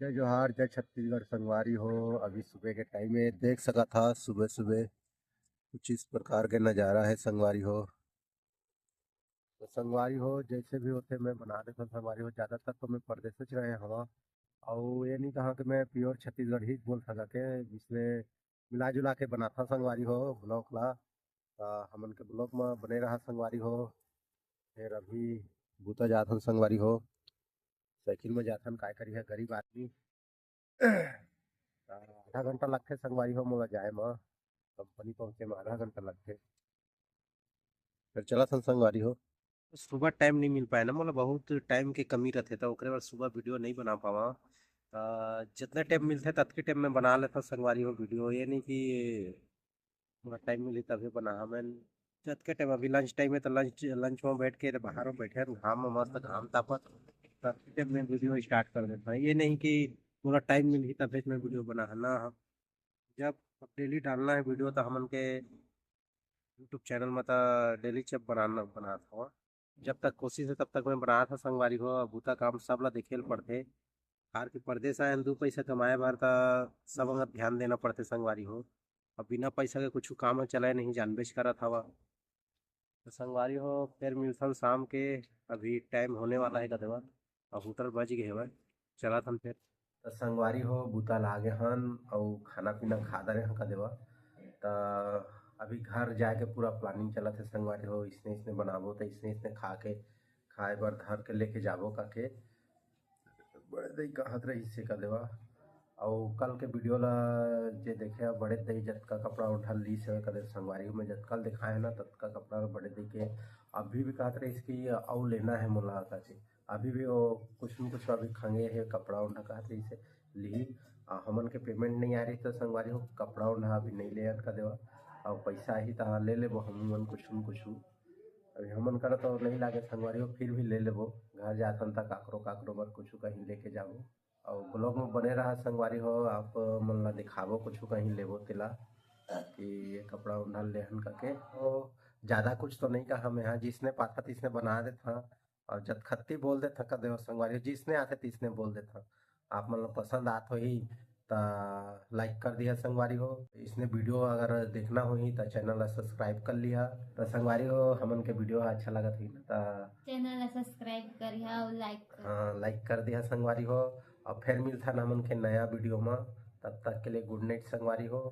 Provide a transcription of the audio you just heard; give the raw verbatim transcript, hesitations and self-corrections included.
जय जोहार, जय छत्तीसगढ़ संगवारी हो। अभी सुबह के टाइम है, देख सकत हा सुबह सुबह कुछ इस प्रकार के नजारा है संगवारी हो। तो संगवारी हो, जैसे भी होथे मैं बना देथन संगवारी हो। ज़्यादातर तो मैं परदेसेच रहे हवा, अउ ये नहीं कहा कि मैं प्योर छत्तीसगढ़ी बोल सका के, जिसमें मिला जुला के बनाथा संगवारी हो ब्लॉग ला। त हमन के ब्लॉग में बने रहा संगवारी हो। फिर अभी बूता जाथन संगवारी हो, साइकिल में जाथन, काय करिहा गरीब आदमी। त आधा घंटा लगथे संगवारी हो मोला जाए में, कंपनी पहुँचे में आधा घंटा लगथे। फिर चलत हन संगवारी हो। सुबह टाइम नहीं मिल पाए ना मोला, बहुत टाइम के कमी रहथे, त ओकरे बर सुबह वीडियो नहीं बना पावा। त जितना टाइम मिलथे ततके टाइम में बना लेता संगवारी हो वीडियो। ये नहीं कि पूरा टाइम मिली तभी बना। हमें जतके टाइम, अभी लंच टाइम है तो लंच लंच में बैठ के बाहर में बैठे हैं, घाम में मस्त घाम तापत, ततके टाइम में वीडियो स्टार्ट कर देता है। ये नहीं कि पूरा टाइम मिली तभी मैं वीडियो बना ना। हम जब डेली डालना है वीडियो तो हमन के यूट्यूब चैनल में तो डेली जब बनाना बनात हवा। जब तक कोशिश है तब तक मैं बनात हा संगवारी हो। अब बूता काम सब ला देखे ल पड़थे। कार के परदेस आए हन दू पैसा कमाए बर त सब अंगत ध्यान देना पड़थे संगवारी हो। अब बिना पैसा के कुछ काम चलाए नहीं, जानबेच करत हवा। तो संगवारी हो, फिर मिलथन शाम के, अभी टाइम होने वाला है कदवा, अब होटल बज गए हवय, चलत हन फिर। त संगवारी हो, बूता लागे हन अउ खाना पीना खा दरे हन कदवा। त अभी घर जाए के पूरा प्लानिंग चलत है संगवारी हो। इसने इसने बनाबो त इसने इसने खा के, खाए बर धर के लेके जाबो काके बड़े दई कहत रहिस हे कदवा। अउ कल के वीडियो ला जे देखे, बड़े दई जतका कपड़ा ओढ़ा लीस हवे कदे संगवारी हो, मैं जतका ल देखाए ना ततका कपड़ा बड़े दई के अभी भी कहत रहिस कि अउ लेना है मोला काके। अभी भी वो कुछ न कुछ अभी खंगे हे कपड़ा ओढ़ा कहत रहिस हे लिही। आ, हमन के पेमेंट नहीं आ रही तो संगवारी हो कपड़ा ओढ़ा अभी नहीं ले अटका देवा। अउ पैसा आही त ले लेबो हमन कुछ न कुछ। अभी हमन करा तो नहीं लागे संगवारी हो, फिर भी ले लेबो। घर जाथन त काकरो काकरो बर कुछ कहीं लेके जाबो। अउ ब्लॉग में बने रहा संगवारी हो, आप मन ला दिखाबो कुछ कहीं लेबो तेला कि ये कपड़ा ओढ़ा लेहन करके। तो ज़्यादा कुछ तो नहीं कहा मैं, हाँ जिसने पाथा तिसने बना देथा। अउ जतखत्ती बोल देथा कदे हो संगवारी हो, जिसने आथे तिसने बोल देथा। आप मन ला पसंद आत होही त लाइक कर दिहा संगवारी हो। इसने वीडियो अगर देखना होही त चैनल ला सब्सक्राइब कर लिहा। त संगवारी हो, हमन के वीडियो ह अच्छा लगत होही ना त चैनल ला सब्सक्राइब करिहा अउ लाइक कर। हाँ, लाइक कर दिहा संगवारी हो। अब फिर मिलथन हमन के नया वीडियो में, तब तक के लिए गुड नाइट संगवारी हो।